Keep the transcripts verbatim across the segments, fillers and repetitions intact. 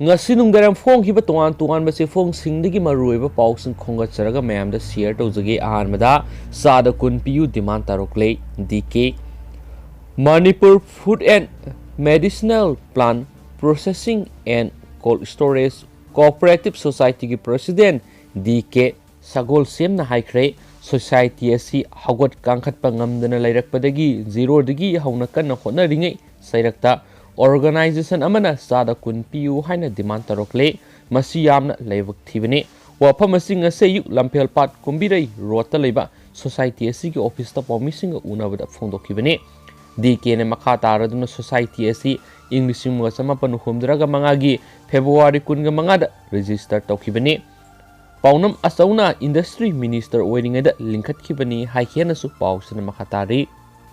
ꯉꯁꯤ ꯅꯨꯡꯗꯥꯡ ꯐꯣꯡꯈꯤꯕ ꯇꯣꯉꯥꯟ ꯇꯣꯉꯥꯟꯕ ꯆꯦꯐꯣꯡꯁꯤꯡꯗꯒꯤ ꯃꯔꯨꯑꯣꯏꯕ ꯄꯥꯎꯁꯤꯡ ꯈꯣꯝꯒꯠꯆꯔꯒ ꯃꯌꯥꯝꯗ share ꯇꯧꯖꯒꯦ꯫ ꯑꯍꯥꯟꯕꯗ ꯆꯥꯗ ꯀꯨꯟ ꯄꯤꯌꯨ demand ꯇꯧꯔꯛꯂꯦ꯫ D K. Manipur Food and Medicinal Plant Processing and Cold Storage Cooperative Society ꯒꯤ president ꯗꯤ ꯀꯦ ꯁꯒꯣꯜꯁꯦꯝꯅ ꯍꯥꯏꯈ꯭ꯔꯦ, society ꯑꯁꯤ ꯍꯧꯒꯠ ꯀꯥꯡꯈꯠꯄ ꯉꯝꯗꯅ ꯂꯩꯔꯛꯄꯗꯒꯤ zeroꯗꯒꯤ ꯍꯧꯅ ꯀꯟꯅ ꯍꯣꯠꯅꯔꯤꯉꯩ ꯆꯩꯔꯛꯇ organization ꯑꯃꯅ ꯆꯥꯗ ꯀꯨꯟ ꯄꯤꯌꯨ ꯍꯥꯏꯅ demand ꯇꯧꯔꯛꯂꯦ꯫ ꯃꯁꯤ ꯌꯥꯝꯅ ꯂꯥꯏꯕꯛ ꯊꯤꯕꯅꯤ꯫ ꯋꯥꯐꯝ ꯑꯁꯤ ꯉꯁꯤ ꯑꯌꯨꯛ ꯂꯝꯐꯦꯜꯄꯥꯠ ꯀꯨꯝꯕꯤꯔꯩ ꯔꯣꯗꯇ ꯂꯩꯕ society ꯑꯁꯤꯒꯤ officeꯇ ꯄꯥꯎꯃꯤꯁꯤꯡꯒ ꯎꯅꯕꯗ ꯐꯣꯡꯗꯣꯛꯈꯤꯕꯅꯤ꯫ ꯗꯤ ꯀꯦꯅ ꯃꯈꯥ ꯇꯥꯔꯗꯨꯅ society ꯑꯁꯤ ꯏꯪ ꯂꯤꯁꯤꯡ ꯑꯃꯒ ꯆꯃꯥꯄꯟ ꯍꯨꯝꯐꯨꯇꯔꯥꯒ ꯃꯉꯥꯒꯤ February ꯀꯨꯟꯒ ꯃꯉꯥꯗ register ꯇꯧꯈꯤꯕꯅꯤ꯫ ꯄꯥꯎꯅꯝ ꯑꯆꯧꯅ industry minister ꯑꯣꯏꯔꯤꯉꯩꯗ ꯂꯤꯡꯈꯠꯈꯤꯕꯅꯤ ꯍꯥꯏꯈꯤ ꯍꯥꯏꯅꯁꯨ ꯄꯥꯎꯁꯤꯅ ꯃꯈꯥ ꯇꯥꯔꯤ꯫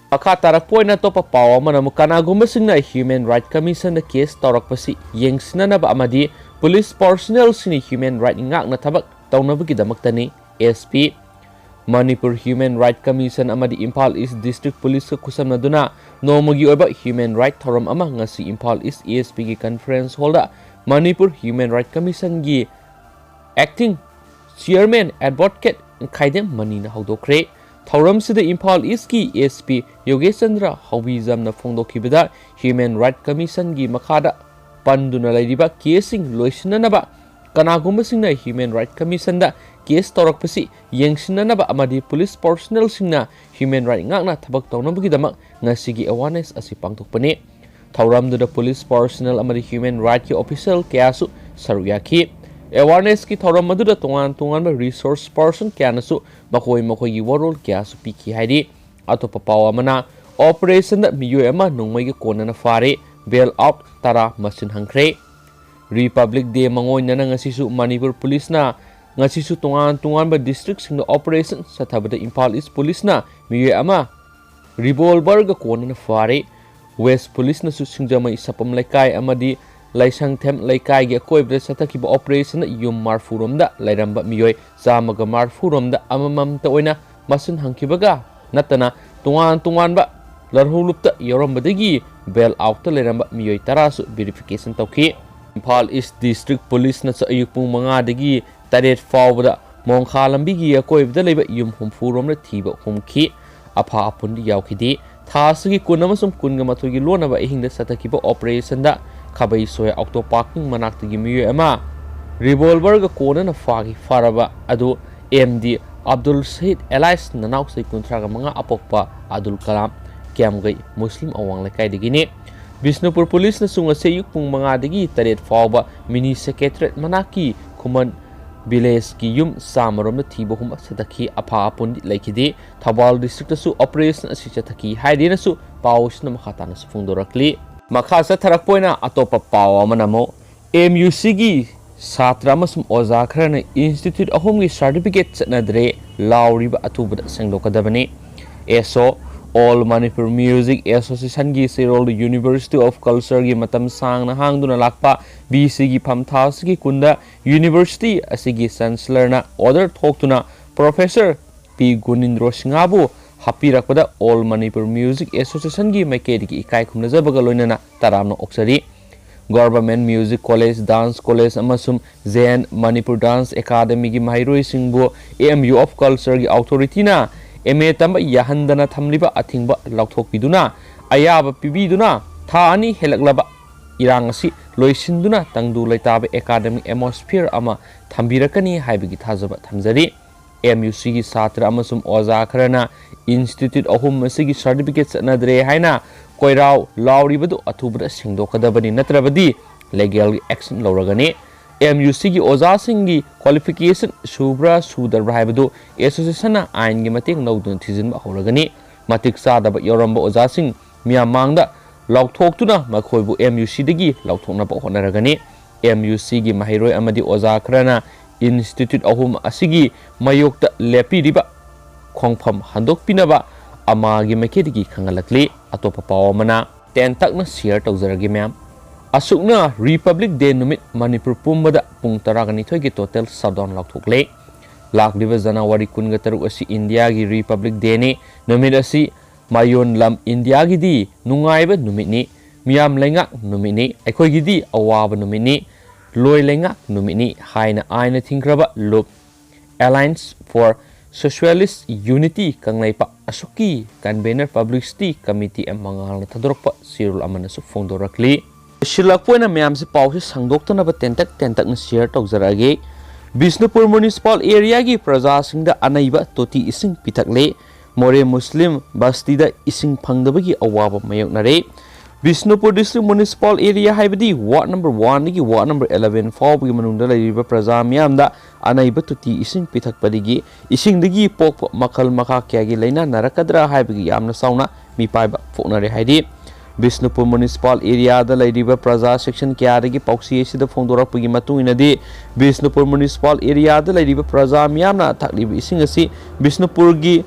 ꯃꯈꯥ ꯇꯥꯔꯛꯄ ꯑꯣꯏꯅ ꯑꯇꯣꯞꯄ ꯄꯥꯎ ꯑꯃꯅ ꯑꯃꯨꯛ ꯀꯅꯥꯒꯨꯝꯕꯁꯤꯡꯅ Human Right Commissionꯗ case ꯇꯧꯔꯛꯄꯁꯤ ꯌꯦꯡꯁꯤꯟꯅꯅꯕ ꯑꯃꯗꯤ police personnelꯁꯤꯡꯅ human right ꯉꯥꯛꯅ ꯊꯕꯛ ꯇꯧꯅꯕꯒꯤꯗꯃꯛꯇꯅꯤ꯫ S P. Manipur Human Right Commission ꯑꯃꯗꯤ ꯏꯝꯐꯥꯜ East District Policeꯀ ꯈꯨꯠꯁꯝꯅꯗꯨꯅ ꯅꯣꯡꯃꯒꯤ ꯑꯣꯏꯕ human right ꯊꯧꯔꯝ ꯑꯃ ꯉꯁꯤ ꯏꯝꯐꯥꯜ East ꯑꯦ ꯑꯦꯁ ꯄꯤꯒꯤ conference hallꯗ Manipur Human Right Commissionꯒꯤ acting chairman advocate ꯈꯥꯏꯗꯦꯝ ꯃꯅꯤꯅ ꯍꯧꯗꯣꯛꯈ꯭ꯔꯦ꯫ ꯊꯧꯔꯝꯁꯤꯗ Imphal Eastꯀꯤ S P ꯌꯣꯒꯦꯁ Chandra ꯍꯧꯕꯤꯖꯝꯅ ꯐꯣꯡꯗꯣꯛꯈꯤꯕꯗ Human Right Commissionꯒꯤ ꯃꯈꯥꯗ ꯄꯟꯗꯨꯅ ꯂꯩꯔꯤꯕ caseꯁꯤꯡ ꯂꯣꯏꯁꯤꯟꯅꯅꯕ, ꯀꯅꯥꯒꯨꯝꯕꯁꯤꯡꯅ Human Right Commissionꯗ case ꯇꯧꯔꯛꯄꯁꯤ ꯌꯦꯡꯁꯤꯟꯅꯅꯕ ꯑꯃꯗꯤ police personnelꯁꯤꯡꯅ human right ꯉꯥꯛꯅ ꯊꯕꯛ ꯇꯧꯅꯕꯒꯤꯗꯃꯛ ꯉꯁꯤꯒꯤ awareness ꯑꯁꯤ ꯄꯥꯡꯊꯣꯛꯄꯅꯤ꯫ ꯊꯧꯔꯝꯗꯨꯗ police personnel ꯑꯃꯗꯤ human rightꯀꯤ official ꯀꯌꯥꯁꯨ ꯁꯔꯨꯛ ꯌꯥꯈꯤ꯫ Awarenessꯀꯤ ꯊꯧꯔꯝ ꯑꯗꯨꯗ ꯇꯣꯉꯥꯟ ꯇꯣꯉꯥꯟꯕ resource person ꯀꯌꯥꯅꯁꯨ ꯃꯈꯣꯏ ꯃꯈꯣꯏꯒꯤ ꯋꯥꯔꯣꯜ ꯀꯌꯥꯁꯨ ꯄꯤꯈꯤ ꯍꯥꯏꯔꯤ꯫ ꯑꯇꯣꯞꯄ ꯄꯥꯎ ꯑꯃꯅ, operationꯗ ꯃꯤꯑꯣꯏ ꯑꯃ ꯅꯣꯡꯃꯩꯒ ꯀꯣꯟꯅꯅ ꯐꯥꯔꯦ, bail out ꯇꯔꯥ ꯃꯁꯤꯟ ꯍꯟꯈ꯭ꯔꯦ꯫ Republic Day ꯃꯥꯡꯑꯣꯏꯅꯅ ꯉꯁꯤꯁꯨ ꯃꯅꯤꯄꯨꯔ policeꯅ ꯉꯁꯤꯁꯨ ꯇꯣꯉꯥꯟ ꯇꯣꯉꯥꯟꯕ districtꯁꯤꯡꯗ operation ꯆꯠꯊꯕꯗ ꯏꯝꯐꯥꯜ East policeꯅ ꯃꯤꯑꯣꯏ ꯑꯃ revolverꯒ ꯀꯣꯟꯅꯅ ꯐꯥꯔꯦ꯫ West policeꯅꯁꯨ ꯁꯤꯡꯖꯃꯩ ꯁꯄꯝ ꯂꯩꯀꯥꯏ ꯑꯃꯗꯤ ꯂꯥꯏꯁꯪꯊꯦꯝ ꯂꯩꯀꯥꯏꯒꯤ ꯑꯀꯣꯏꯕꯗ ꯆꯠꯊꯈꯤꯕ operationꯗ ꯌꯨꯝ ꯃꯔꯐꯨ ꯔꯣꯝꯗ ꯂꯩꯔꯝꯕ ꯃꯤꯑꯣꯏ ꯆꯥꯝꯃꯒ ꯃꯔꯐꯨ ꯔꯣꯝꯗ ꯑꯃꯃꯝꯇ ꯑꯣꯏꯅ ꯃꯁꯤꯟ ꯍꯟꯈꯤꯕꯒ ꯅꯠꯇꯅ ꯇꯣꯉꯥꯟ ꯇꯣꯉꯥꯟꯕ ꯂꯥꯜꯍꯧꯂꯨꯞꯇ ꯌꯥꯎꯔꯝꯕꯗꯒꯤ bail outꯇ ꯂꯩꯔꯝꯕ ꯃꯤꯑꯣꯏ ꯇꯔꯥꯁꯨ verification ꯇꯧꯈꯤ꯫ ꯏꯝꯐꯥꯜ ꯏꯁ ꯗꯤꯁꯇ꯭ꯔꯤꯛ ꯄꯨꯂꯤꯁꯅꯁꯨ ꯑꯌꯨꯛ ꯄꯨꯡ ꯃꯉꯥꯗꯒꯤ ꯇꯔꯦꯠ ꯐꯥꯎꯕꯗ ꯃꯣꯡꯈꯥ ꯂꯝꯕꯤꯒꯤ ꯑꯀꯣꯏꯕꯗ ꯂꯩꯕ ꯌꯨꯝ ꯍꯨꯝꯐꯨ ꯔꯣꯝꯗ ꯊꯤꯕ ꯍꯨꯝꯈꯤ꯫ ꯑꯐꯥ ꯑꯄꯨꯟꯗꯤ ꯌꯥꯎꯈꯤꯗꯦ꯫ ꯊꯥ ꯑꯁꯤꯒꯤ ꯀꯨꯟ ꯑꯃꯁꯨꯡ ꯀꯨꯟꯒ ꯃꯥꯊꯣꯏꯒꯤ ꯂꯣꯟꯅꯕ ꯑꯍꯤꯡꯗ ꯆꯠꯊꯈꯤꯕ operation ꯗ ꯈꯥꯕꯩ ꯁꯣꯏ ꯑꯣꯛꯇꯣ ꯄꯥꯔꯀꯤꯡ ꯃꯅꯥꯛꯇꯒꯤ ꯃꯤꯑꯣꯏ ꯑꯃ revolver ꯒ ꯀꯣꯟꯅꯅ ꯐꯥꯈꯤ꯫ ꯐꯥꯔꯕ ꯑꯗꯨ ꯑꯦꯝ ꯗꯤ ꯑꯕꯗꯨꯜ ꯁꯍꯤꯗ alias ꯅꯅꯥꯎ ꯆꯍꯤ ꯀꯨꯟꯊ꯭ꯔꯥꯒ ꯃꯉꯥ ꯑꯄꯣꯛꯄ ꯑꯕꯗꯨꯜ ꯀꯂꯥꯝ ꯀ꯭ꯌꯥꯝꯒꯩ ꯃꯨꯁꯂꯤꯝ ꯑꯋꯥꯡ ꯂꯩꯀꯥꯏꯗꯒꯤꯅꯤ꯫ ꯕꯤꯁꯅꯨꯄꯨꯔ ꯄꯨꯂꯤꯁꯅꯁꯨ ꯉꯁꯤ ꯑꯌꯨꯛ ꯄꯨꯡ ꯃꯉꯥꯗꯒꯤ ꯇꯔꯦꯠ ꯐꯥꯎꯕ ꯃꯤꯅꯤ ꯁꯦꯀ꯭ꯔꯦꯇꯔꯤꯌꯦꯠ ꯃꯅꯥꯛꯀꯤ ꯈꯨꯃꯟ ꯚꯤꯂꯦꯖꯀꯤ ꯌꯨꯝ ꯆꯥꯝꯃꯔꯣꯝꯗ ꯊꯤꯕ ꯍꯨꯝꯕ ꯆꯠꯊꯈꯤ꯫ ꯑꯐꯥ ꯑꯄꯨꯟꯗꯤ ꯂꯩꯈꯤꯗꯦ꯫ ꯊꯧꯕꯥꯜ ꯗꯤꯁꯇ꯭ꯔꯤꯛꯇꯁꯨ operation ꯑꯁꯤ ꯆꯠꯊꯈꯤ ꯍꯥꯏꯗꯦꯅꯁꯨ ꯄꯥꯎ ꯑꯁꯤꯅ ꯃꯈꯥ ꯇꯥꯅꯁꯨ ꯐꯣꯡꯗꯣꯔꯛꯂꯤ꯫ ꯃꯈꯥ ꯆꯠꯊꯔꯛꯄ ꯑꯣꯏꯅ ꯑꯇꯣꯞꯄ ꯄꯥꯎ ꯑꯃꯅ ꯑꯃꯨꯛ ꯑꯦꯝ ꯌꯨ ꯁꯤꯒꯤ ꯁꯥꯇ꯭ꯔ ꯑꯃꯁꯨꯡ ꯑꯣꯖꯥ ꯈꯔꯅ institute ꯑꯍꯨꯝꯒꯤ certificate ꯆꯠꯅꯗ꯭ꯔꯦ, ꯂꯥꯎꯔꯤꯕ ꯑꯊꯨꯕꯗ ꯁꯦꯡꯗꯣꯛꯀꯗꯕꯅꯤ꯫ ꯑꯦꯁꯣ, All Manipur Music Association ꯒꯤ ꯆꯦꯔꯣꯜꯗ University of Culture ꯒꯤ ꯃꯇꯝ ꯁꯥꯡꯅ ꯍꯥꯡꯗꯨꯅ ꯂꯥꯛꯄ ꯕꯤ ꯁꯤꯒꯤ ꯐꯝ ꯊꯥ ꯑꯁꯤꯒꯤ ꯀꯨꯟꯗ university ꯑꯁꯤꯒꯤ chancellor ꯅ order ꯊꯣꯛꯇꯨꯅ Professor ꯄꯤ ꯒꯨꯅꯤꯟꯗ꯭ꯔꯣ ꯁꯤꯡꯍꯕꯨ ꯍꯥꯞꯄꯤꯔꯛꯄꯗ All Manipur Music Association ꯒꯤ ꯃꯥꯏꯀꯩꯗꯒꯤ ꯏꯀꯥꯏ ꯈꯨꯝꯅꯖꯕꯒ ꯂꯣꯏꯅꯅ ꯇꯔꯥꯝꯅ ꯑꯣꯛꯆꯔꯤ꯫ Government Music College, Dance College ꯑꯃꯁꯨꯡ ꯖꯦꯟ ꯃꯅꯤꯄꯨꯔ Dance Academy ꯒꯤ ꯃꯍꯩꯔꯣꯏꯁꯤꯡꯕꯨ ꯑꯦꯝ ꯌꯨ ꯑꯣꯐ ꯀꯜꯆꯔꯒꯤ ꯑꯣꯊꯣꯔꯤꯇꯤꯅ ꯑꯦꯝ ꯑꯦ ꯇꯝꯕ ꯌꯥꯍꯟꯗꯅ ꯊꯝꯂꯤꯕ ꯑꯊꯤꯡꯕ ꯂꯧꯊꯣꯛꯄꯤꯗꯨꯅ, ꯑꯌꯥꯕ ꯄꯤꯕꯤꯗꯨꯅ ꯊꯥ ꯑꯅꯤ ꯍꯦꯜꯂꯛꯂꯕ ꯏꯔꯥꯡ ꯑꯁꯤ ꯂꯣꯏꯁꯤꯟꯗꯨꯅ ꯇꯪꯗꯨ ꯂꯩꯇꯥꯕ academic atmosphere ꯑꯃ ꯊꯝꯕꯤꯔꯛꯀꯅꯤ ꯍꯥꯏꯕꯒꯤ ꯊꯥꯖꯕ ꯊꯝꯖꯔꯤ꯫ ꯑꯦꯝ ꯌꯨ ꯁꯤꯒꯤ ꯁꯥꯇ꯭ꯔ ꯑꯃꯁꯨꯡ ꯑꯣꯖꯥ ꯈꯔꯅ institute ꯑꯍꯨꯝ ꯑꯁꯤꯒꯤ certificate ꯆꯠꯅꯗ꯭ꯔꯦ ꯍꯥꯏꯅ ꯀꯣꯏꯔꯥꯎ ꯂꯥꯎꯔꯤꯕꯗꯨ ꯑꯊꯨꯕꯗ ꯁꯦꯡꯗꯣꯛꯀꯗꯕꯅꯤ, ꯅꯠꯇ꯭ꯔꯕꯗꯤ legal action ꯂꯧꯔꯒꯅꯤ꯫ ꯑꯦꯝ ꯌꯨ ꯁꯤꯒꯤ ꯑꯣꯖꯥꯁꯤꯡꯒꯤ qualification ꯁꯨꯕ꯭ꯔꯥ ꯁꯨꯗꯕ꯭ꯔꯥ ꯍꯥꯏꯕꯗꯨ association ꯅ ꯑꯥꯏꯟꯒꯤ ꯃꯇꯦꯡ ꯂꯧꯗꯨꯅ ꯊꯤꯖꯤꯟꯕ ꯍꯧꯔꯒꯅꯤ꯫ ꯃꯇꯤꯛ ꯆꯥꯗꯕ ꯌꯥꯎꯔꯝꯕ ꯑꯣꯖꯥꯁꯤꯡ ꯃꯤꯌꯥꯝ ꯃꯥꯡꯗ ꯂꯥꯎꯊꯣꯛꯇꯨꯅ ꯃꯈꯣꯏꯕꯨ ꯑꯦꯝ ꯌꯨ ꯁꯤꯗꯒꯤ ꯂꯧꯊꯣꯛꯅꯕ ꯍꯣꯠꯅꯔꯒꯅꯤ꯫ ꯑꯦꯝ ꯌꯨ ꯁꯤꯒꯤ ꯃꯍꯩꯔꯣꯏ ꯑꯃꯗꯤ ꯑꯣꯖꯥ ꯈꯔꯅ institute ꯑꯍꯨꯝ ꯑꯁꯤꯒꯤ ꯃꯥꯌꯣꯛꯇ ꯂꯦꯞꯄꯤꯔꯤꯕ ꯈꯣꯡꯐꯝ ꯍꯟꯗꯣꯛꯄꯤꯅꯕ ꯑꯃꯥꯒꯤ ꯃꯥꯏꯀꯩꯗꯒꯤ ꯈꯪꯍꯜꯂꯛꯂꯤ꯫ ꯑꯇꯣꯞꯄ ꯄꯥꯎ ꯑꯃꯅ ꯇꯦꯟꯇꯛꯅ share ꯇꯧꯖꯔꯒꯦ ꯃꯌꯥꯝ꯫ ꯑꯁꯨꯛꯅ Republic Day ꯅꯨꯃꯤꯠ ꯃꯅꯤꯄꯨꯔ ꯄꯨꯝꯕꯗ ꯄꯨꯡ ꯇꯔꯥꯒ ꯅꯤꯊꯣꯏꯒꯤ total shutdown ꯂꯥꯎꯊꯣꯛꯂꯦ꯫ ꯂꯥꯛꯂꯤꯕ ꯖꯅꯋꯥꯔꯤ ꯀꯨꯟꯒ ꯇꯔꯨꯛ ꯑꯁꯤ ꯏꯟꯗꯤꯌꯥꯒꯤ Republic Day ꯅꯤ꯫ ꯅꯨꯃꯤꯠ ꯑꯁꯤ ꯃꯌꯣꯟ ꯂꯝ ꯏꯟꯗꯤꯌꯥꯒꯤꯗꯤ ꯅꯨꯡꯉꯥꯏꯕ ꯅꯨꯃꯤꯠꯅꯤ꯫ ꯃꯤꯌꯥꯝ ꯂꯩꯉꯥꯛ ꯅꯨꯃꯤꯠꯅꯤ, ꯑꯩꯈꯣꯏꯒꯤꯗꯤ ꯑꯋꯥꯕ ꯅꯨꯃꯤꯠꯅꯤ, ꯂꯣꯏ ꯂꯩꯉꯥꯛ ꯅꯨꯃꯤꯠꯅꯤ ꯍꯥꯏꯅ ꯑꯥꯏꯟꯅ ꯊꯤꯡꯈ꯭ꯔꯕ ꯂꯨꯞ Alliance for Socialist Unity Kangleipak ꯑꯁꯨꯛꯀꯤ convener publicity committee ꯃꯉꯥꯜꯅ ꯊꯥꯗꯣꯔꯛꯄ ꯆꯦꯔꯣꯜ ꯑꯃꯅꯁꯨ ꯐꯣꯡꯗꯣꯔꯛꯂꯤ꯫ ꯂꯣꯏꯁꯤꯜꯂꯛꯄ ꯑꯣꯏꯅ ꯃꯌꯥꯝꯁꯦ ꯄꯥꯎꯁꯦ ꯁꯥꯡꯗꯣꯛꯇꯅꯕ ꯇꯦꯟꯇꯛ ꯇꯦꯟꯇꯛꯅ share ꯇꯧꯖꯔꯛꯑꯒꯦ꯫ ꯕꯤꯁꯅꯨꯄꯨꯔ ꯃ꯭ꯌꯨꯅꯤꯁꯤꯄꯥꯜ ꯑꯦꯔꯤꯌꯥꯒꯤ ꯄ꯭ꯔꯖꯥꯁꯤꯡꯗ ꯑꯅꯩꯕ ꯇꯣꯇꯤ ꯏꯁꯤꯡ ꯄꯤꯊꯛꯂꯦ꯫ ꯃꯣꯔꯦ ꯃꯨꯁꯂꯤꯝ ꯕꯁꯇꯤꯗ ꯏꯁꯤꯡ ꯐꯪꯗꯕꯒꯤ ꯑꯋꯥꯕ ꯃꯥꯌꯣꯛꯅꯔꯦ꯫ ꯕꯤꯁꯅꯨꯄꯨꯔ ꯗꯤꯁꯇ꯭ꯔꯤꯛ ꯃ꯭ꯌꯨꯅꯤꯁꯤꯄꯥꯜ ꯑꯦꯔꯤꯌꯥ ꯍꯥꯏꯕꯗꯤ ꯋꯥꯔꯗ ꯅꯝꯕꯔ ꯋꯥꯟꯗꯒꯤ ꯋꯥꯔꯗ ꯅꯝꯕꯔ ꯑꯦꯂꯚꯦꯟ ꯐꯥꯎꯕꯒꯤ ꯃꯅꯨꯡꯗ ꯂꯩꯔꯤꯕ ꯄ꯭ꯔꯖꯥ ꯃꯤꯌꯥꯝꯗ ꯑꯅꯩꯕ ꯇꯣꯇꯤ ꯏꯁꯤꯡ ꯄꯤꯊꯛꯄꯗꯒꯤ ꯏꯁꯤꯡꯗꯒꯤ ꯄꯣꯛꯄ ꯃꯈꯜ ꯃꯈꯥ ꯀꯌꯥꯒꯤ ꯂꯥꯏꯅꯥ ꯅꯥꯔꯛꯀꯗ꯭ꯔꯥ ꯍꯥꯏꯕꯒꯤ ꯌꯥꯝꯅ ꯆꯥꯎꯅ ꯃꯤꯄꯥꯏꯕ ꯄꯣꯛꯅꯔꯦ ꯍꯥꯏꯔꯤ꯫ ꯕꯤꯁꯅꯨꯄꯨꯔ ꯃ꯭ꯌꯨꯅꯤꯁꯤꯄꯥꯜ ꯑꯦꯔꯤꯌꯥꯗ ꯂꯩꯔꯤꯕ ꯄ꯭ꯔꯖꯥ ꯁꯦꯛꯁꯟ ꯀꯌꯥꯗꯒꯤ ꯄꯥꯎꯆꯦ ꯑꯁꯤꯗ ꯐꯣꯡꯗꯣꯔꯛꯄꯒꯤ ꯃꯇꯨꯡ ꯏꯟꯅꯗꯤ, ꯕꯤꯁꯅꯨꯄꯨꯔ ꯃ꯭ꯌꯨꯅꯤꯁꯤꯄꯥꯜ ꯑꯦꯔꯤꯌꯥꯗ ꯂꯩꯔꯤꯕ ꯄ꯭ꯔꯖꯥ ꯃꯤꯌꯥꯝꯅ ꯊꯛꯂꯤꯕ ꯏꯁꯤꯡ ꯑꯁꯤ ꯕꯤꯁꯅꯨꯄꯨꯔꯒꯤ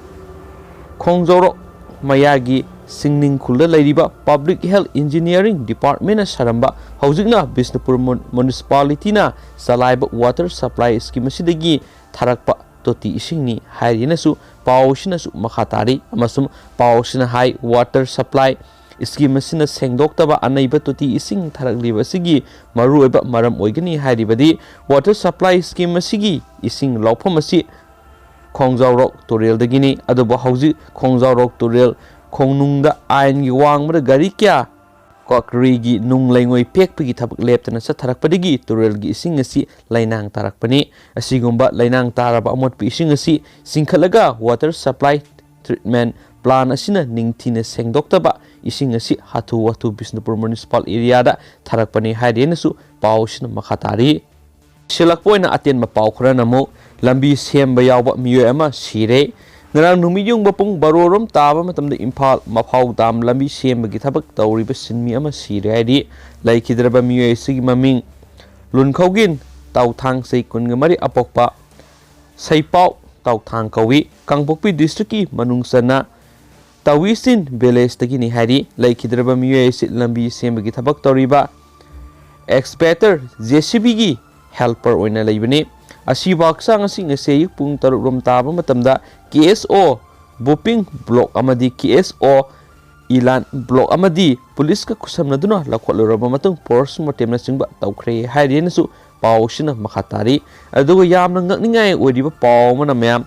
ꯈꯣꯡꯖꯥꯎꯔꯣꯛ ꯃꯌꯥꯒꯤ ꯁꯤꯡꯅꯤꯡꯈꯨꯜꯗ ꯂꯩꯔꯤꯕ Public Health Engineering Departmentꯅ ꯁꯥꯔꯝꯕ, ꯍꯧꯖꯤꯛꯅ ꯕꯤꯁꯅꯨꯄꯨꯔ ꯃꯨ-, ꯃ꯭ꯌꯨꯅꯤꯁꯤꯄꯥꯂꯤꯇꯤꯅ ꯆꯂꯥꯏꯕ water supply scheme ꯑꯁꯤꯗꯒꯤ ꯊꯥꯔꯛꯄ ꯇꯣꯇꯤ ꯏꯁꯤꯡꯅꯤ ꯍꯥꯏꯔꯤꯅꯁꯨ ꯄꯥꯎ ꯑꯁꯤꯅꯁꯨ ꯃꯈꯥ ꯇꯥꯔꯤ꯫ ꯑꯃꯁꯨꯡ ꯄꯥꯎ ꯑꯁꯤꯅ ꯍꯥꯏ, water supply scheme ꯑꯁꯤꯅ ꯁꯦꯡꯗꯣꯛꯇꯕ ꯑꯅꯩꯕ ꯇꯣꯇꯤ ꯏꯁꯤꯡ ꯊꯥꯔꯛꯂꯤꯕ ꯑꯁꯤꯒꯤ ꯃꯔꯨꯑꯣꯏꯕ ꯃꯔꯝ ꯑꯣꯏꯒꯅꯤ ꯍꯥꯏꯔꯤꯕꯗꯤ, water supply scheme ꯑꯁꯤꯒꯤ ꯏꯁꯤꯡ ꯂꯧꯐꯝ ꯑꯁꯤ ꯈꯣꯡꯖꯥꯎꯔꯣꯛ ꯇꯨꯔꯦꯜꯗꯒꯤꯅꯤ꯫ ꯑꯗꯨꯕꯨ ꯍꯧꯖꯤꯛ ꯈꯣꯡꯖꯥꯎꯔꯣꯛ ꯇꯨꯔꯦꯜ ꯈꯣꯡꯅꯨꯡꯗ ꯑꯥꯏꯟꯒꯤ ꯋꯥꯡꯃꯗ ꯒꯥꯔꯤ ꯀꯌꯥ ꯀ꯭ꯔꯣꯀꯔꯤꯒꯤ ꯅꯨꯡ ꯂꯩꯉꯣꯏ ꯄꯦꯛꯄꯒꯤ ꯊꯕꯛ ꯂꯦꯞꯇꯅ ꯆꯠꯊꯔꯛꯄꯗꯒꯤ ꯇꯨꯔꯦꯜꯒꯤ ꯏꯁꯤꯡ ꯑꯁꯤ ꯂꯩꯅꯥꯡ ꯇꯥꯔꯛꯄꯅꯤ꯫ ꯑꯁꯤꯒꯨꯝꯕ ꯂꯩꯅꯥꯡ ꯇꯥꯔꯕ ꯑꯃꯣꯠꯄ ꯏꯁꯤꯡ ꯑꯁꯤ ꯆꯤꯡꯈꯠꯂꯒ water supply treatment plant ꯑꯁꯤꯅ ꯅꯤꯡꯊꯤꯅ ꯁꯦꯡꯗꯣꯛꯇꯕ ꯏꯁꯤꯡ ꯑꯁꯤ ꯍꯥꯊꯨ ꯍꯥꯊꯨ ꯕꯤꯁꯅꯨꯄꯨꯔ ꯃ꯭ꯌꯨꯅꯤꯁꯤꯄꯥꯜ ꯑꯦꯔꯤꯌꯥꯗ ꯊꯥꯔꯛꯄꯅꯤ ꯍꯥꯏꯔꯤ ꯍꯥꯏꯅꯁꯨ ꯄꯥꯎ ꯑꯁꯤꯅ ꯃꯈꯥ ꯇꯥꯔꯤ꯫ ꯁꯤꯜꯂꯛꯄ ꯑꯣꯏꯅ ꯑꯇꯦꯟꯕ ꯄꯥꯎ ꯈꯔꯅ ꯑꯃꯨꯛ ꯂꯝꯕꯤ ꯁꯦꯝꯕ ꯌꯥꯎꯕ ꯃꯤꯑꯣꯏ ꯑꯃ ꯁꯤꯔꯦ꯫ ꯉꯔꯥꯡ ꯅꯨꯃꯤꯠ ꯌꯨꯡꯕ ꯄꯨꯡ ꯕꯥꯔꯣ ꯔꯣꯝ ꯇꯥꯕ ꯃꯇꯝꯗ ꯏꯝꯐꯥꯜ ꯃꯐꯥꯎ ꯗꯥꯝ ꯂꯝꯕꯤ ꯁꯦꯝꯕꯒꯤ ꯊꯕꯛ ꯇꯧꯔꯤꯕ ꯁꯤꯟꯃꯤ ꯑꯃ ꯁꯤꯔꯦ ꯍꯥꯏꯔꯤ꯫ ꯂꯩꯈꯤꯗ꯭ꯔꯕ ꯃꯤꯑꯣꯏ ꯑꯁꯤꯒꯤ ꯃꯃꯤꯡ ꯂꯨꯟꯈꯧꯒꯤꯟ ꯇꯥꯎꯊꯥꯡ, ꯆꯍꯤ ꯀꯨꯟꯒ ꯃꯔꯤ, ꯑꯄꯣꯛꯄ ꯁꯩꯄꯥꯎ ꯇꯥꯎꯊꯥꯡ ꯀꯧꯏ꯫ ꯀꯥꯡꯄꯣꯛꯄꯤ ꯗꯤꯁꯇ꯭ꯔꯤꯛꯀꯤ ꯃꯅꯨꯡ ꯆꯟꯅ ꯇꯥꯋꯤꯁꯤꯟ ꯚꯤꯂꯦꯖꯇꯒꯤꯅꯤ ꯍꯥꯏꯔꯤ꯫ ꯂꯩꯈꯤꯗ꯭ꯔꯕ ꯃꯤꯑꯣꯏ ꯑꯁꯤ ꯂꯝꯕꯤ ꯁꯦꯝꯕꯒꯤ ꯊꯕꯛ ꯇꯧꯔꯤꯕ excavator, JCBꯒꯤ helper ꯑꯣꯏꯅ ꯂꯩꯕꯅꯤ꯫ ꯑꯁꯤꯕ ꯍꯛꯆꯥꯡ ꯑꯁꯤ ꯉꯁꯤ ꯑꯌꯨꯛ ꯄꯨꯡ ꯇꯔꯨꯛ ꯔꯣꯝ ꯇꯥꯕ ꯃꯇꯝꯗ KSO ꯕꯨꯄꯤꯡ ꯕ꯭ꯂꯣꯛ ꯑꯃꯗꯤ KSO ꯏꯂꯥꯟ ꯕ꯭ꯂꯣꯛ ꯑꯃꯗꯤ ꯄꯨꯂꯤꯁꯀ ꯈꯨꯠꯁꯝꯅꯗꯨꯅ ꯂꯧꯈꯠꯂꯨꯔꯕ ꯃꯇꯨꯡ ꯄꯣꯁꯃꯣꯔꯇꯦꯝꯅꯆꯤꯡꯕ ꯇꯧꯈ꯭ꯔꯦ ꯍꯥꯏꯔꯤ ꯍꯥꯏꯅꯁꯨ ꯄꯥꯎ ꯑꯁꯤꯅ ꯃꯈꯥ ꯇꯥꯔꯤ꯫ ꯑꯗꯨꯒ ꯌꯥꯝꯅ ꯉꯛꯅꯤꯡꯉꯥꯏ ꯑꯣꯏꯔꯤꯕ ꯄꯥꯎ ꯑꯃꯅ ꯃꯌꯥꯝ,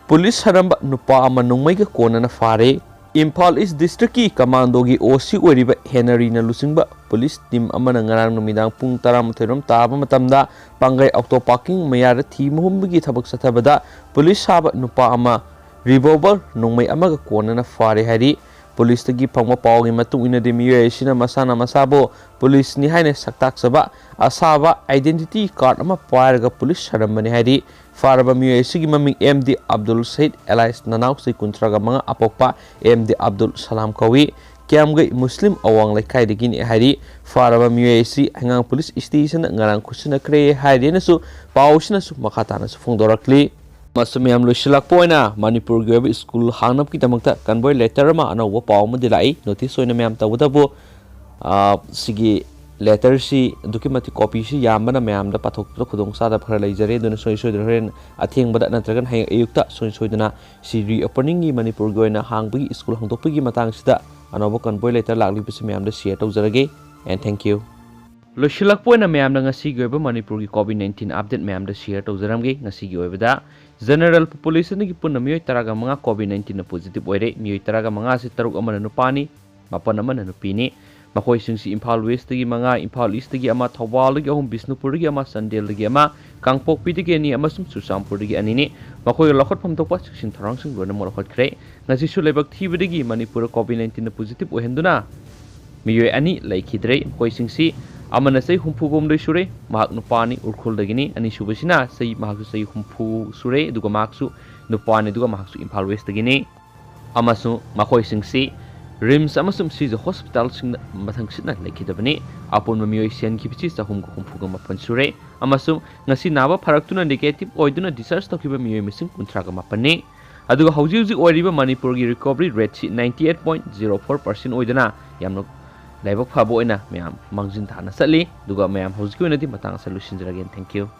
ꯄꯨꯂꯤꯁ ꯁꯥꯔꯝꯕ ꯅꯨꯄꯥ ꯑꯃ ꯅꯣꯡꯃꯩꯒ ꯀꯣꯟꯅꯅ ꯐꯥꯔꯦ꯫ ꯏꯝꯐꯥꯜ ꯏꯁ ꯗꯤꯁꯇ꯭ꯔꯤꯛꯀꯤ ꯀꯃꯥꯟꯗꯣꯒꯤ ꯑꯣ ꯁꯤ ꯑꯣꯏꯔꯤꯕ ꯍꯦꯅꯔꯤꯅ ꯂꯨꯆꯤꯡꯕ ꯄꯨꯂꯤꯁ ꯇꯤꯝ ꯑꯃꯅ ꯉꯔꯥꯡ ꯅꯨꯃꯤꯗꯥꯡ ꯄꯨꯡ ꯇꯔꯥꯃꯥꯊꯣꯏ ꯔꯣꯝ ꯇꯥꯕ ꯃꯇꯝꯗ ꯄꯥꯡꯒꯩ ꯑꯣꯇꯣ ꯄꯥꯔꯀꯤꯡ ꯃꯌꯥꯗ ꯊꯤ ꯃꯍꯨꯝꯕꯒꯤ ꯊꯕꯛ ꯆꯠꯊꯕꯗ ꯄꯨꯂꯤꯁ ꯁꯥꯕ ꯅꯨꯄꯥ ꯑꯃ ꯔꯤꯚꯣꯜꯚꯔ ꯅꯣꯡꯃꯩ ꯑꯃꯒ ꯀꯣꯟꯅꯅ ꯐꯥꯔꯦ ꯍꯥꯏꯔꯤ꯫ ꯄꯨꯂꯤꯁꯇꯒꯤ ꯐꯪꯕ ꯄꯥꯎꯒꯤ ꯃꯇꯨꯡ ꯏꯟꯅꯗꯤ ꯃꯤꯑꯣꯏ ꯑꯁꯤꯅ ꯃꯁꯥꯅ ꯃꯁꯥꯕꯨ ꯄꯨꯂꯤꯁꯅꯤ ꯍꯥꯏꯅ ꯁꯛꯇꯥꯛꯆꯕ ꯑꯁꯥꯕ identity card ꯑꯃ ꯄꯥꯏꯔꯒ ꯄꯨꯂꯤꯁ ꯁꯥꯔꯝꯕꯅꯤ ꯍꯥꯏꯔꯤ꯫ ꯐꯥꯔꯕ ꯃꯤꯑꯣꯏ ꯑꯁꯤꯒꯤ ꯃꯃꯤꯡ ꯑꯦꯝ ꯗꯤ ꯑꯕꯗꯨꯜ ꯁꯍꯤꯗ alias ꯅꯅꯥꯎ ꯆꯍꯤ ꯀꯨꯟꯊ꯭ꯔꯥꯒ ꯃꯉꯥ ꯑꯄꯣꯛꯄ ꯑꯦꯝ ꯗꯤ ꯑꯕꯗꯨꯜ ꯁꯂꯥꯝ ꯀꯧꯏ꯫ ꯀꯤꯌꯥꯝꯒꯩ ꯃꯨꯁꯂꯤꯝ ꯑꯋꯥꯡ ꯂꯩꯀꯥꯏꯗꯒꯤꯅꯤ ꯍꯥꯏꯔꯤ꯫ ꯐꯥꯔꯕ ꯃꯤꯑꯣꯏ ꯑꯁꯤ ꯍꯩꯉꯥꯡ ꯄꯨꯂꯤꯁ ꯁ꯭ꯇꯦꯁꯟꯗ ꯉꯔꯥꯡ ꯈꯨꯠꯁꯤꯟꯅꯈ꯭ꯔꯦ ꯍꯥꯏꯔꯤ ꯍꯥꯏꯅꯁꯨ ꯄꯥꯎꯁꯤꯅꯁꯨ ꯃꯈꯥ ꯇꯥꯅꯁꯨ ꯐꯣꯡꯗꯣꯔꯛꯂꯤ꯫ ꯃꯁꯤ ꯃꯌꯥꯝ ꯂꯣꯏꯁꯤꯜꯂꯛꯄ ꯑꯣꯏꯅ ꯃꯅꯤꯄꯨꯔꯒꯤ ꯑꯣꯏꯕ ꯁ꯭ꯀꯨꯜ ꯍꯥꯡꯅꯕꯒꯤꯗꯃꯛꯇ ꯀꯟꯚꯣꯏ ꯂꯦꯇꯔ ꯑꯃ ꯑꯅꯧꯕ ꯄꯥꯎ ꯑꯃꯗꯤ ꯂꯥꯛꯏ꯫ ꯅꯣꯇꯤꯁ ꯑꯣꯏꯅ ꯃꯌꯥꯝ ꯇꯧꯕꯇꯕꯨ, ꯑ, ꯁꯤꯒꯤ ꯂꯦꯇꯔꯁꯤ ꯑꯗꯨꯛꯀꯤ ꯃꯇꯤꯛ ꯀꯣꯄꯤꯁꯤ ꯌꯥꯝꯕꯅ ꯃꯌꯥꯝꯗ ꯄꯥꯊꯣꯛꯄꯗ ꯈꯨꯗꯣꯡꯆꯥꯗꯕ ꯈꯔ ꯂꯩꯖꯔꯦ꯫ ꯑꯗꯨꯅ ꯁꯨꯡꯁꯣꯏ ꯁꯣꯏꯗꯅ ꯍꯣꯔꯦꯟ ꯑꯊꯦꯡꯕꯗ ꯅꯠꯇ꯭ꯔꯒꯅ ꯍꯌꯦꯡ ꯑꯌꯨꯛꯇ ꯁꯨꯡꯁꯣꯏ ꯁꯣꯏꯗꯅ ꯁꯤ reopeningꯒꯤ ꯃꯅꯤꯄꯨꯔꯒꯤ ꯑꯣꯏꯅ ꯍꯥꯡꯕꯒꯤ ꯁ꯭ꯀꯨꯜ ꯍꯥꯡꯗꯣꯛꯄꯒꯤ ꯃꯇꯥꯡꯁꯤꯗ ꯑꯅꯧꯕ ꯀꯟꯚꯣꯏ ꯂꯦꯇꯔ ꯂꯥꯛꯂꯤꯕꯁꯤ ꯃꯌꯥꯝꯗ share ꯇꯧꯖꯔꯒꯦ꯫ And thank you꯫ ꯂꯣꯏꯁꯤꯜꯂꯛꯄ ꯑꯣꯏꯅ ꯃꯌꯥꯝꯗ ꯉꯁꯤꯒꯤ ꯑꯣꯏꯕ ꯃꯅꯤꯄꯨꯔꯒꯤ COVID nineteen update ꯃꯌꯥꯝꯗ share ꯇꯧꯖꯔꯝꯒꯦ꯫ ꯉꯁꯤꯒꯤ ꯑꯣꯏꯕꯗ general populationꯗꯒꯤ ꯄꯨꯟꯅ ꯃꯤꯑꯣꯏ ꯇꯔꯥꯒ ꯃꯉꯥ COVID nineteenꯅ positive ꯑꯣꯏꯔꯦ꯫ ꯃꯤꯑꯣꯏ ꯇꯔꯥꯒ ꯃꯉꯥ ꯑꯁꯤ ꯇꯔꯨꯛ ꯑꯃꯅ ꯅꯨꯄꯥꯅꯤ, ꯃꯥꯄꯟ ꯑꯃꯅ ꯅꯨꯄꯤꯅꯤ꯫ ꯃꯈꯣꯏꯁꯤꯡꯁꯤ ꯏꯝꯐꯥꯜ Westꯇꯒꯤ ꯃꯉꯥ, ꯏꯝꯐꯥꯜ Eastꯇꯒꯤ ꯑꯃ, ꯊꯧꯕꯥꯜꯗꯒꯤ ꯑꯍꯨꯝ, ꯕꯤꯁꯅꯨꯄꯨꯔꯗꯒꯤ ꯑꯃ, ꯆꯥꯟꯗꯦꯜꯗꯒꯤ ꯑꯃ, ꯀꯥꯡꯄꯣꯛꯄꯤꯗꯒꯤ ꯑꯅꯤ ꯑꯃꯁꯨꯡ ꯆꯨꯔꯆꯥꯟꯄꯨꯔꯗꯒꯤ ꯑꯅꯤꯅꯤ꯫ ꯃꯈꯣꯏꯒꯤ ꯂꯧꯈꯠꯐꯝ ꯊꯣꯛꯄ ꯆꯦꯛꯁꯤꯟ ꯊꯧꯔꯥꯡꯁꯤꯡ ꯂꯣꯏꯅꯃꯛ ꯂꯧꯈꯠꯈ꯭ꯔꯦ꯫ ꯉꯁꯤꯁꯨ ꯂꯥꯏꯕꯛ ꯊꯤꯕꯗꯒꯤ ꯃꯅꯤꯄꯨꯔꯗ COVID nineteenꯅ positive ꯑꯣꯏꯍꯟꯗꯨꯅ ꯃꯤꯑꯣꯏ ꯑꯅꯤ ꯂꯩꯈꯤꯗ꯭ꯔꯦ꯫ ꯃꯈꯣꯏꯁꯤꯡꯁꯤ ꯑꯃꯅ ꯆꯍꯤ ꯍꯨꯝꯐꯨꯒ ꯍꯨꯝꯗꯣꯏ ꯁꯨꯔꯦ, ꯃꯍꯥꯛ ꯅꯨꯄꯥꯅꯤ, ꯎꯔꯈꯨꯜꯗꯒꯤꯅꯤ꯫ ꯑꯅꯤꯁꯨꯕꯁꯤꯅ ꯆꯍꯤ, ꯃꯍꯥꯛꯁꯨ ꯆꯍꯤ ꯍꯨꯝꯐꯨ ꯁꯨꯔꯦ, ꯑꯗꯨꯒ ꯃꯍꯥꯛꯁꯨ ꯅꯨꯄꯥꯅꯤ, ꯑꯗꯨꯒ ꯃꯍꯥꯛꯁꯨ ꯏꯝꯐꯥꯜ Westꯇꯒꯤꯅꯤ꯫ ꯑꯃꯁꯨꯡ ꯃꯈꯣꯏꯁꯤꯡꯁꯤ RIMS ꯑꯃꯁꯨꯡ ꯁꯤꯖ ꯍꯣꯁꯄꯤꯇꯥꯜꯁꯤꯡꯗ ꯃꯊꯪꯁꯤꯠꯅ ꯂꯩꯈꯤꯗꯕꯅꯤ꯫ ꯑꯄꯨꯟꯕ ꯃꯤꯑꯣꯏ ꯁꯤꯍꯟꯈꯤꯕꯁꯤ ꯆꯍꯨꯝꯒ ꯍꯨꯝꯐꯨꯒ ꯃꯥꯄꯟ ꯁꯨꯔꯦ, ꯑꯃꯁꯨꯡ ꯉꯁꯤ ꯅꯥꯕ ꯐꯔꯛꯇꯨꯅ negative ꯑꯣꯏꯗꯨꯅ discharge ꯇꯧꯈꯤꯕ ꯃꯤꯑꯣꯏ ꯃꯁꯤꯡ ꯀꯨꯟꯊ꯭ꯔꯥꯒ ꯃꯥꯄꯟꯅꯤ꯫ ꯑꯗꯨꯒ ꯍꯧꯖꯤꯛ ꯍꯧꯖꯤꯛ ꯑꯣꯏꯔꯤꯕ ꯃꯅꯤꯄꯨꯔꯒꯤ recovery rateꯁꯤ ninety eight point zero four percent ꯑꯣꯏꯗꯨꯅ ꯌꯥꯝꯅ ꯂꯥꯏꯕꯛ ꯐꯕ ꯑꯣꯏꯅ ꯃꯌꯥꯝ ꯃꯥꯡꯖꯤꯟ ꯊꯥꯅ ꯆꯠꯂꯤ꯫ ꯑꯗꯨꯒ ꯃꯌꯥꯝ ꯍꯧꯖꯤꯛꯀꯤ ꯑꯣꯏꯅꯗꯤ ꯃꯇꯥꯡ ꯑꯁꯤꯗ ꯂꯣꯏꯁꯤꯟꯖꯔꯒꯦ꯫ Thank you꯫